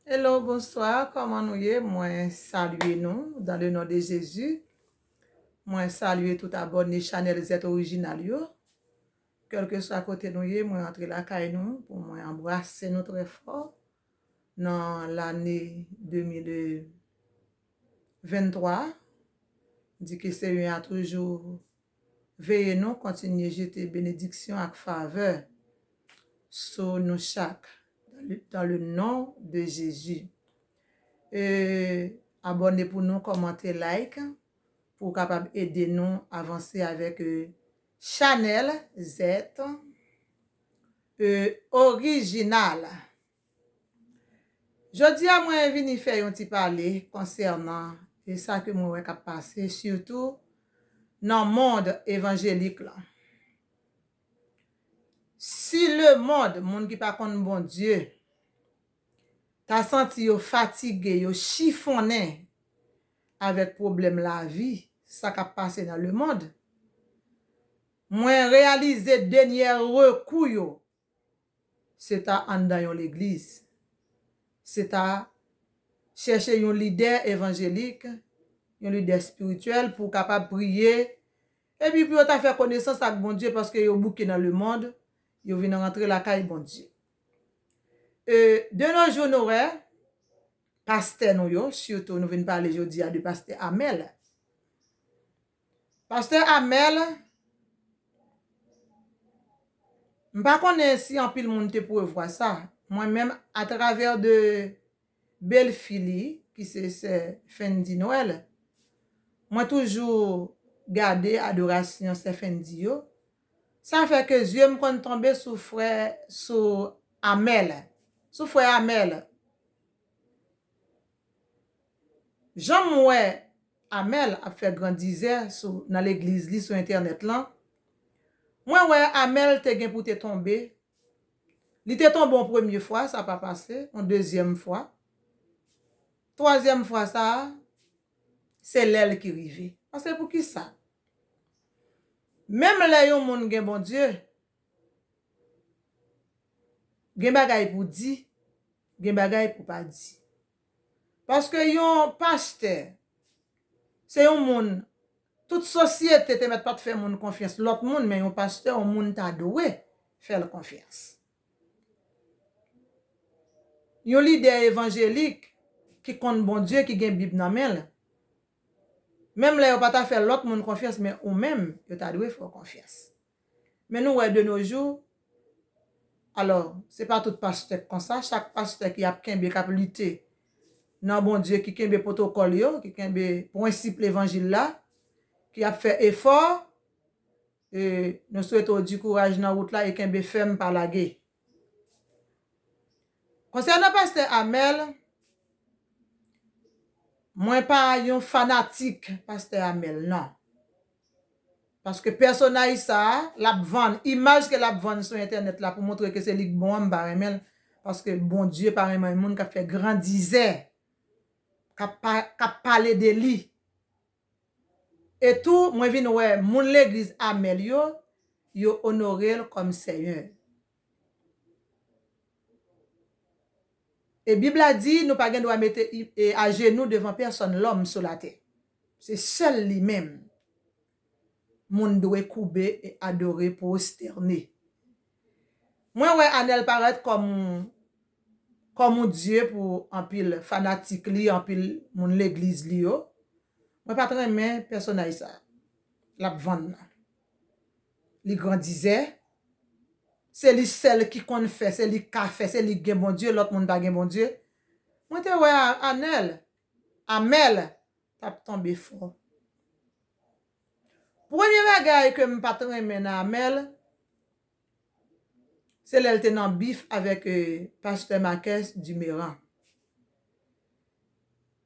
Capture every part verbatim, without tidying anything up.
Hello, bonswa, kòman nou ye? Mwen salye nou dans le nom de Jésus. Mwen salye tout abòne chanèl Zèt Orijinal yo. Kèlkeswa kote nou ye, mwen antre lakay nou pou mwen anbrase nou trè fò nan lane de mil venntwa. Di ke Senyè a toujou veye nou, kontinye jete benediksyon ak favè sou nou chak, dans le, dans le nom de Jésus. E, abòne pou nou, kòmante, like, pou w kapab ede nou avanse avèk, e, chanèl Zèt, e, Orijinal. Jodi a, mwen vini fè yon ti pale konsènan, e, sa ke mwen wè k ap pase, sitou nan mond evanjelik lan. Si lemonn, moun ki pa konn Bondye, ta santi yo fatige, yo chifonnen avèk pwoblèm lavi, sa k ap pase nan lemonn, mwen reyalize dènyè rekou yo, se ta anndan yon legliz. Se ta chèche yon lidè evanjelik, yon lidè espirityèl pou w kapab priye, epi pou yo ta fè konesans ak Bondye, paske yo bouke nan lemonn, yo vin rantre lakay Bondye. E, de nos jours, nou wè, pastè nou yo, sitou nou vin pale jodi a de pastè Amèl. Pastè Amèl, m pa konnen si anpil moun te prevwa sa. Mwen menm, atravè de bèlfi li, ki se sè Fendi Noël, mwen toujou gade adorasyon sè Fendi yo. Sa fè ke zye m konn tonbe sou frè, sou Amèl, sou frè Amèl. Jan m wè Amèl ap fè grandizè sou, nan legliz li, sou entènèt lan, mwen wè Amèl te gen pou te tonbe. Li te tonbe yon premye fwa, sa pa pase, yon dezyèm fwa. Twazyèm fwa sa a, se lè l ki rive. Paske poukisa? Menm lè yon moun gen Bondye, gen bagay pou di, gen bagay pou pa di. Paske yon pastè, se yon moun, tout sosyete te mèt pa t fè moun konfyans, lòt moun, men yon pastè, yon moun ta dwe fè l konfyans. Yon lidè evanjelik ki konn Bondye, ki gen Bib nan men l, menm lè yo pa ta fè lòt moun konfyans, men ou menm, yo ta dwe fè w konfyans. Men nou wè de nos jours, alò, se pa tout pastè k konsa, chak pastè ki ap kenbe, k ap lite nan Bondye, ki kenbe pwotokòl yo, ki kenbe prensip levanjil la, ki ap fè efò, e nou swete w di kouraj nan wout la e kenbe fèm, pa lage. Konsènan pastè Amèl, mwen pa yon fanatik pastè Amèl, non. Paske pèsonaj sa a, l ap vann, imaj ke l ap vann sou entènèt la pou montre ke se li k bon an, m pa renmen l. Paske Bondye pa renmen moun k ap fè grandizè, k ap pa, k ap pale de li. E tou, mwen vin wè moun legliz Amèl yo, yo onore l kòm Senyè. E Bib la di, nou pa gen dwa mete i-, e, ajenou devan pèsòn lòm sou latè. Se sèl li menm moun dwe koube e adore, pwostène. Mwen wè Amèl parèt kòm yon, kòm yon dye pou anpil fanatik li, anpil moun legliz li yo. Mwen pa t renmen pèsonaj sa a. L ap vann nan. Li grandizè. Se li sèl ki konn fè, se li k ka fè, se li k gen Bondye, lòt moun pa gen Bondye. Mwen te wè A-, Anèl, Amèl, t ap tonbe fò. Premye bagay ke m pa t renmen nan Amèl, se lè l te nan bif avèk, eh, pastè Marques Duméran.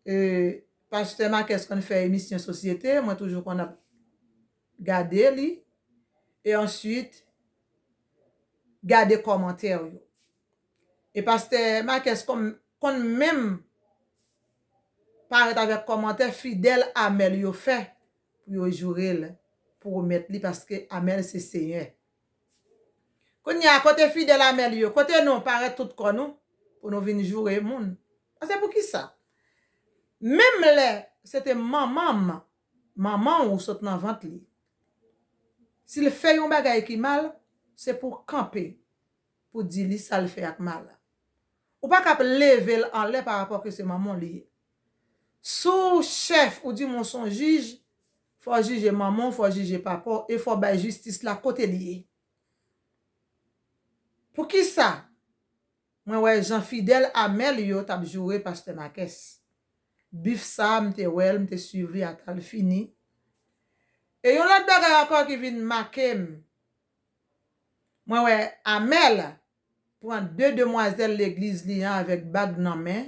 Eh, pastè Marques konn fè emisyon sosyete, mwen toujou konn ap gade li. E answit, gade kòmantè yo. E pastè Marques konn, konn menm parèt avèk kòmantè fidèl Amèl yo fè pou yo joure l, pwomèt li, paske Amèl se Senyè. Kounye a, kote fidèl Amèl yo? Kote nou? Parèt tout kò nou pou nou vin joure moun. Paske poukisa? Menm lè se te manman m, manman w sot nan vant li, si l fè yon bagay ki mal, se pou w kanpe, pou di li sa l fè a k mal. Ou pa ka ap leve l anlè pa rapò ke se manman w li ye. Si w chèf, ou di mwen w se yon jij, fò w jije manman w, fò w jije papa w, e fò w bay jistis la kote li ye. Poukisa? Mwen wè jan fidèl Amèl yo t ap joure pastè Makès. Bif sa a, m te wè l, m te swiv li ata l fini. E yon lòt bagay ankò ki vin make m, mwen wè Amèl pran de demwazèl legliz li an avèk bag nan men,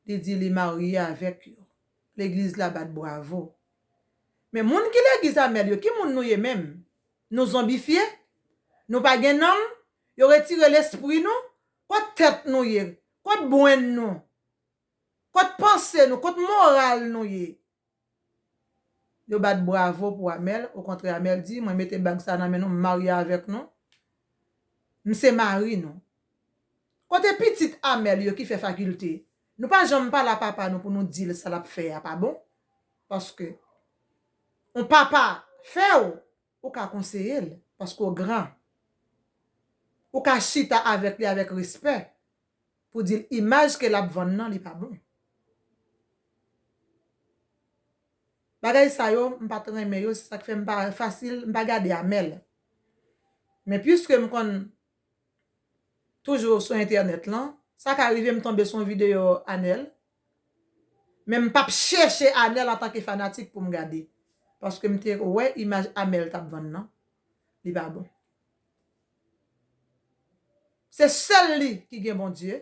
li di li marye avèk yo. Legliz la bat bwavo. Men moun ki legliz Amèl yo, ki moun nou ye menm? Nou zonbifye? Nou pa gen nanm? Yo retire lespri nou? Kot tèt nou ye? Kot brenn nou? Kot panse nou? Kot moral nou ye? Yo bat bwavo pou Amèl. Okontrè, Amèl di, mwen mete bag sa nan men nou, m marye avèk nou. M se mari nou. Kote pitit Amèl yo ki fè fakilte? Nou pa janm pale a papa nou pou nou di l sa l ap fè a pa bon. Paske yon papa fè w, ou ka konseye l, paske w gran. Ou ka chita avèk li avèk respè, pou di l imaj ke l ap vann nan, li pa bon. Bagay sa yo, m pa t renmen yo, se sa k fè m pa fasil, m pa gade Amèl. Men piske m konn toujou sou entènèt lan, sa ka rive m tonbe sou yon videyo Anèl, men m p ap chèche Anèl antanke fanatik pou m gade. Paske m te wè imaj Amèl t ap vann nan, li pa bon. Se sèl li ki gen Bondye,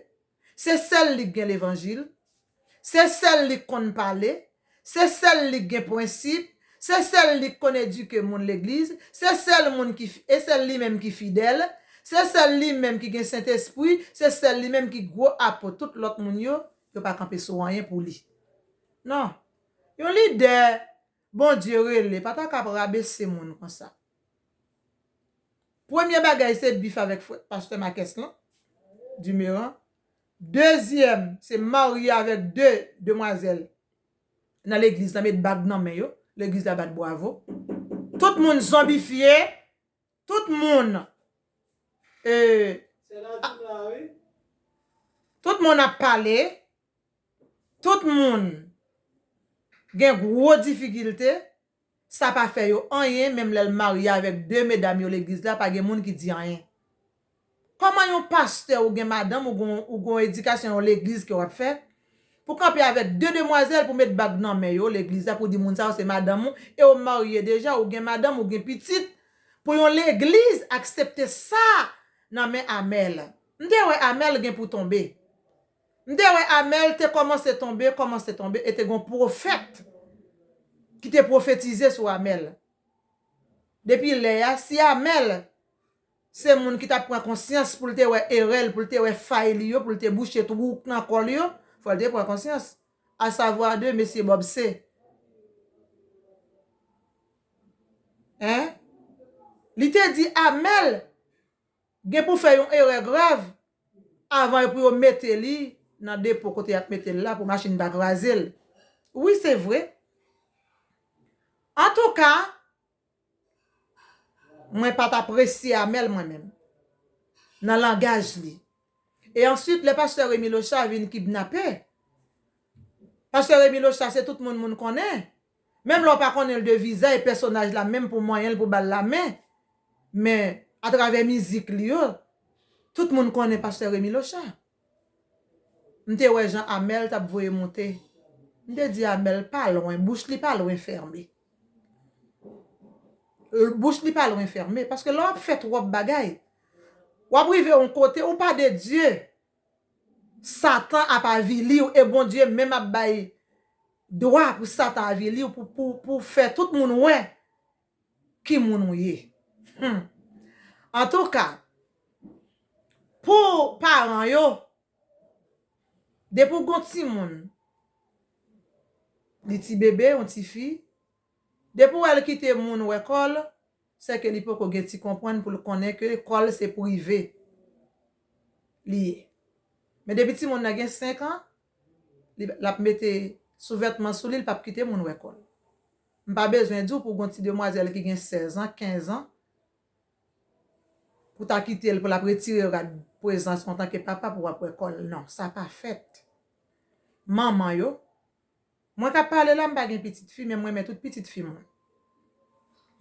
se sèl li k gen levanjil, se sèl li k konn pale, se sèl li k gen prensip, se sèl li k konn edike moun legliz, se sèl moun ki, e sèl li menm ki fidèl, se sèl li menm ki gen Sentespri, se sèl li menm ki gwo apot. Tout lòt moun yo, yo pa kanpe sou anyen pou li. Non. Yon lidè Bondye rele pa ta ka ap rabese moun konsa. Premye bagay se bif avèk frè, pastè Makès lan, Dimeran. Dezyèm, se marye avèk de demwazèl nan legliz la, met bag nan men yo, legliz la bat bwavo. Tout moun zonbifye, tout moun, e, tout moun ap pale, tout moun gen gwo difikilte, sa pa fè yo anyen, menm lè l marye avèk de medam yo legliz la, pa gen moun ki di anyen. Kòman yon pastè ou gen madanm, ou gon, ou gon edikasyon yon legliz ke w ap fè, pou kanpe avèk de demwazèl pou met bag nan men yo legliz la, pou di moun sa yo se madanm ou, e w marye deja, ou gen madanm, ou gen pitit, pou yon legliz aksepte sa nan men Amèl. M te wè Amèl gen pou tonbe. M te wè Amèl te kòmanse tonbe, kòmanse tonbe, e te gon pwofèt ki te pwofetize sou Amèl. Depi lè a, si Amèl se moun ki t ap pran konsyans pou l te wè erè l, pou l te wè fay li yo, pou l te bouche twou k nan kò l yo, fò l te pran konsyans. Asavwa de mesye Bob C. Hein? Li te di Amèl gen pou fè yon erè grav avan yo pou yo mete li nan depo kote y ap mete l la pou machin pa kraze l. Wi, se vre. Antouka, mwen pa t apresye Amèl mwen menm, nan langaj li. E answit, lè pastè Remy Locha vin kidnape, pastè Remy Locha se tout moun moun konnen. Menm lè w pa konnen l de vizaj, pèsonaj la menm pou manyen l, pou ba l lamen. Men, atravè mizik li yo, tout moun konnen pastè Remy Locha. M te wè jan Amèl t ap voye monte. M te di Amèl pa lwen, bouch li pa lwen fèmen. Bouch li pa lwen fèmen, paske lè w ap fè twòp bagay, w ap rive yon kote, ou pa de Dye. Satan ap avili w, e Bondye menm ap bay dwa pou Satan avili w, pou, pou, pou fè tout moun wè ki moun ou ye. Hmm. Antouka, pou paran yo, depi w gon timoun, li ti bebe, yon ti fi, depi w wè l kite moun wè kò l, se ke li poko gen ti konprann pou l konnen ke kò l se prive li ye. Men depi timoun nan gen senk an, L ap mete souvètman sou li, l p ap kite moun wè kò l. M pa bezwen di w pou gon ti demwazèl ki gen sèz an, kenz an, pou ta kite l, pou l ap retire rad prezans antanke papa pou w ap wè kò l. Non, sa pa fèt. Manman yo, mwen k ap pale la, m pa gen pitit fi, men m renmen tout pitit fi moun.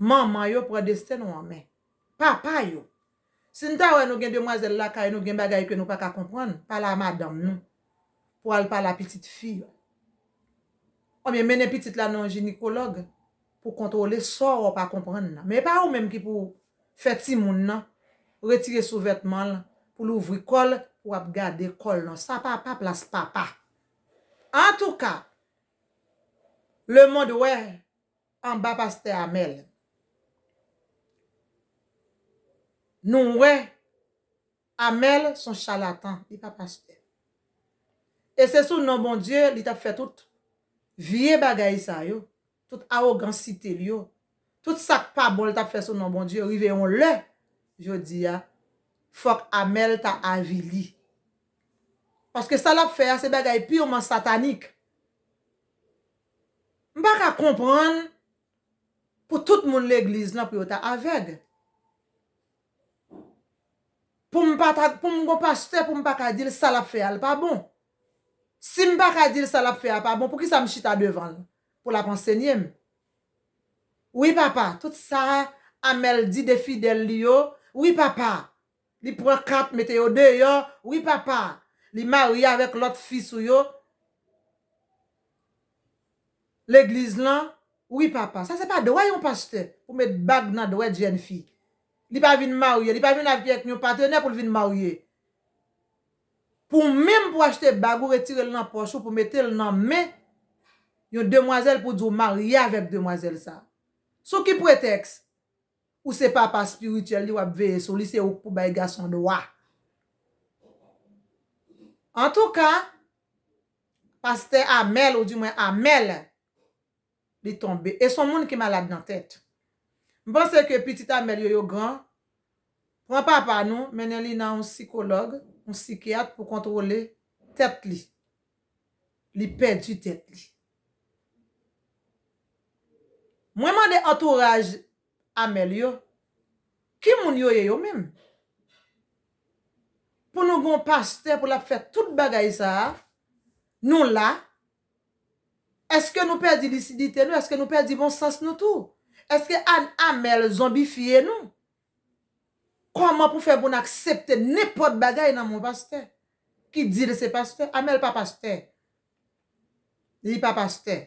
Manman yo pran desten nou an men. Papa yo. Si n ta wè nou gen demwazèl lakay nou, gen bagay ke nou pa ka konprann, pale a madanm nou. Pou al pale a pitit fi yo. Oubyen mennen pitit la nan yon jinikològ pou kontwole sa w pa konprann nan. Men e pa ou menm ki pou fè timoun nan retire souvètman l, pou l ouvri kò l, pou w ap gade kò l non. Sa pa, pa plas papa. Antouka, lemonn wè anba pastè Amèl. Nou wè Amèl se yon chalatan, li pa pastè. E se sou non Bondye li t ap fè tout vye bagay sa yo, tout awogansite l yo, tout sa k pa bon li t ap fè sou non Bondye, rive yon lè, jodi a, fòk Amèl ta avili. Paske sa l ap fè a se bagay piman satanik. M pa ka konprann pou tout moun legliz lan pou yo ta avèg. Pou m pa ta, pou m gon pastè, pou m pa ka di l sa l ap fè a, l pa bon. Si m pa ka di l sa l ap fè a pa bon, poukisa m chita devan l pou l ap ansenye m? Wi, papa, tout sa Amèl di de fidèl li yo, wi, papa. Li pran kat, mete yo deyò, wi, papa. Li marye avèk lòt fi sou yo. Legliz lan, wi, papa. Sa se pa dwa yon pastè pou met bag nan dwèt jèn fi. Li pa vin marye, li pa vin avèk yon patenè pou l vin marye. Pou menm pou achte bag ou retire l nan pòch ou pou mete l nan men yon demwazèl pou di w marye avèk demwazèl sa. Sou ki pretèks? Ou se papa espirityèl li, w ap veye sou li, se ou k pou bay gason dwa. Antouka, pastè Amèl, oudimwen Amèl, li tonbe. E se yon moun ki malad nan tèt. M panse ke pitit Amèl yo, yo gran, pran papa nou, mennen li nan yon sikològ, yon sikyat pou kontwole tèt li. Li pèdi tèt li. Mwen mande antouraj Amèl yo, ki moun yo ye yo menm? Pou nou gon pastè pou l ap fè tout bagay sa a, nou la, èske nou pèdi lisidite nou? Èske nou pèdi bon sans nou tou? Èske An-, Amèl zonbifye nou? Kòman pou fè pou n aksepte nenpòt bagay nan men yon pastè ki di l se pastè? Amèl pa pastè. Li pa pastè.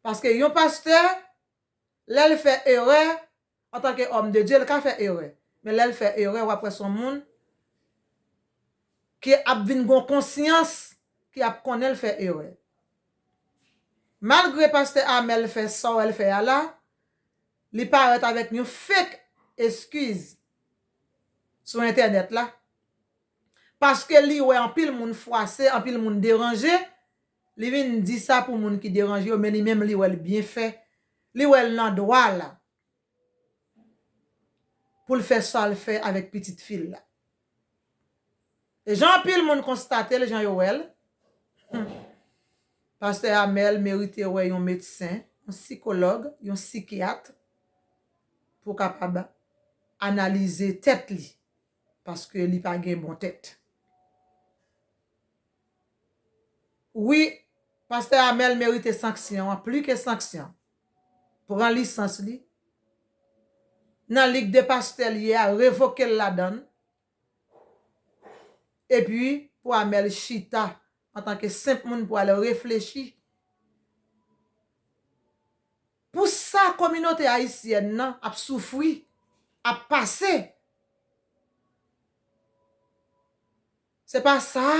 Paske yon pastè, lè l fè erè, antanke òm de Dye, l ka fè erè. Men lè l fè erè, w ap wè se yon moun ki ap vin gon konsyans, ki ap konnen l fè erè. Malgre pastè Amèl fè sa w wè l fè a la, li parèt avèk yon fake eskiz sou entènèt la. Paske li wè anpil moun fwase, anpil moun deranje, li vin di sa pou moun ki deranje yo, men li menm li wè l byen fè. Li wè l nan dwa l pou l fè sa l fè avèk pitit fi l la. E jan anpil moun konstate l, jan yo wè l, hmm, pastè Amèl merite wè yon medsen, yon sikològ, yon sikyat, pou kapab analize tèt li, paske li pa gen bon tèt. Wi, pastè Amèl merite sanksyon an, pli ke sanksyon. Pran lisans li. Nan lig de pastè li ye a, revoke l ladan l. Epi, pou Amèl chita antanke senp moun pou al reflechi pou sa kominote ayisyèn nan ap soufri, ap pase. Se pa sa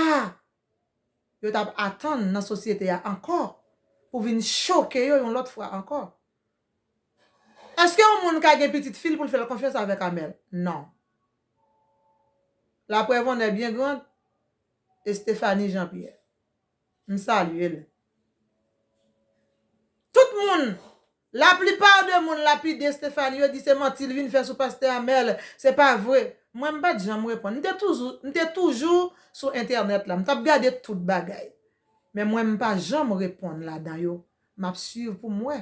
yo t ap atann nan sosyete a ankò, pou vin choke yo yon lòt fwa ankò. Èske yon moun ka gen pitit fi l pou l fè l konfyans avèk Amèl? Non. Laprèv on nèg byen grand, Estephanie Jean Pierre. M salye l. Tout moun, laplipa de moun lapide Estephanie, yo di se manti l vin fè sou pastè Amèl, se pa vre. Mwen, m pa t janm reponn. M te toujou, m te toujou sou entènèt la. M t ap gade tout bagay. Men mwen, m pa janm reponn ladan yo. M ap swiv pou m wè.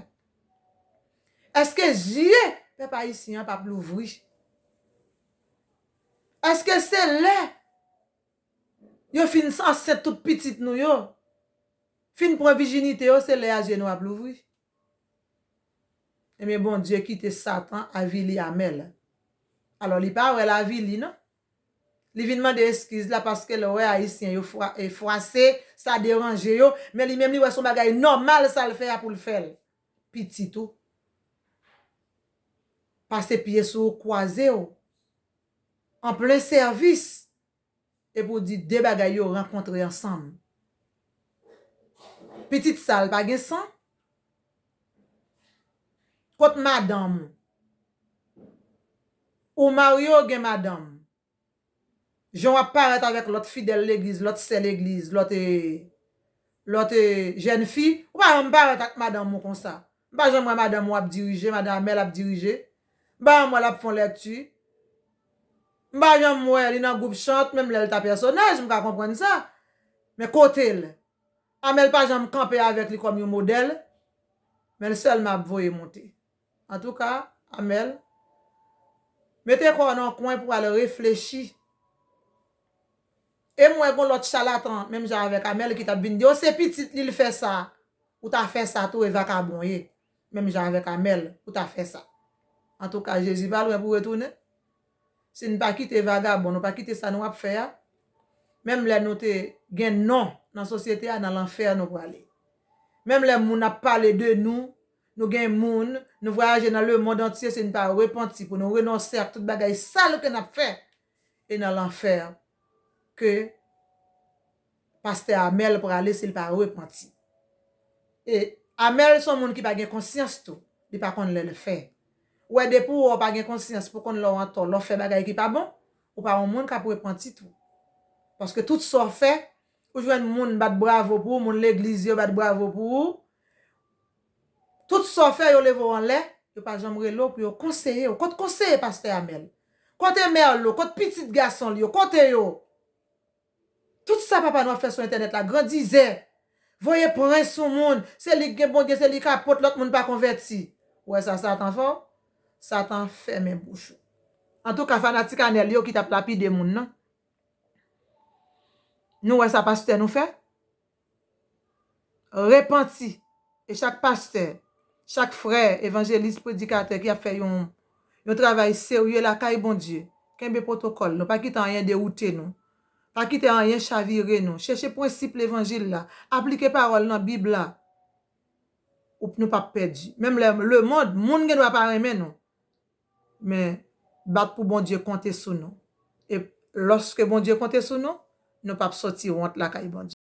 Èske zye pèp ayisyen an p ap louvri? Èske se lè yo fin ansent tout pitit nou yo, fin pran vijinite yo, se lè a zye nou ap louvri? Ebyen, Bondye kite Satan avili Amèl. Alò, li pa wè l avili, non. Li vin mande eskiz la paske l wè Ayisyen yo fwa-, e fwase, sa deranje yo, men li menm li wè se yon bagay nòmal sa l fè a pou l fè l. Pitit ou pase pye sou ou, kwaze w, an plen sèvis, epi w di de bagay yo rankontre ansanm. Pitit sal pa gen san? Kot madanm ou? Ou marye, w gen madanm. Jan w ap parèt avèk lòt fidèl legliz, lòt sè legliz, lòt, e, lòt, e, jèn fi, ou pa janm parèt ak madanm ou konsa. M pa janm wè madanm ou ap dirije, madanm Amèl ap dirije. M pa janm wè l ap fè yon lèkti. M pa janm wè li nan gwoup chant, menm lè l ta pèsonaj, m ka konprann sa. Men kote l? Amèl pa janm kanpe avèk li kòm yon modèl, men l sèlman ap voye monte. Antouka, Amèl, mete kò w nan yon kwen pou w al reflechi. E m wè gon lòt chalatan, menm jan avèk Amèl, ki t ap vin di, o, se pitit li l fè sa. Ou ta fè sa tou, e vakabon ye. Menm jan avèk Amèl, ou ta fè sa. Antouka, Jezi pa lwen pou retounen. Si n pa kite vagabon, nou pa kite sa nou ap fè a, menm lè nou te gen non nan sosyete a, nan lanfè nou prale. Menm lè moun ap pale de nou, nou gen moun, nou vwayaje nan lemonn antye, si n pa repanti pou nou renonse ak tout bagay sal ke n ap fè, e nan lanfè ke pastè Amèl prale si l pa repanti. E Amèl se yon moun ki pa gen konsyans tou. Li pa konn lè l fè. Ou wè, depi w wè w pa gen konsyans pou konn lè w antò, lè w fè bagay ki pa bon, ou pa yon moun k ap repanti tou. Paske tout sa w fè, ou jwenn moun bat bravo pou ou, moun legliz yo bat bravo pou ou. Tout sa w fè, yo leve w anlè, yo pa janm rele w pou yo konseye w. Kot konseye pastè Amèl? Kote Mèlo? Kot pitit gason l yo? Kote yo? Tout sa papa nou ap fè sou entènèt la, grandizè, voye pran sou moun, se li k gen Bondye, se li k ap pot, lòt moun pa konvèti. Ou wè sa Satan fè w? Satan fèmen bouch ou. Antouka, fanatik Anèl yo ki t ap lapide moun nan, nou wè sa pastè nou fè? Repanti. E chak pastè, chak frè, evanjelis, predikatè ki ap fè yon, yon travay serye lakay Bondye, kenbe pwotokòl nou, pa kite anyen dewoute nou. Pa kite anyen chavire nou. Chèche prensip levanjil la. Aplike pawòl nan Bib la. Ou, nou p ap pèdi. Menm lè lemonn, moun gen dwa pa renmen nou. Men, bat pou Bondye konte sou nou. E lòske Bondye konte sou nou, nou p ap sòti wont lakay Bondye.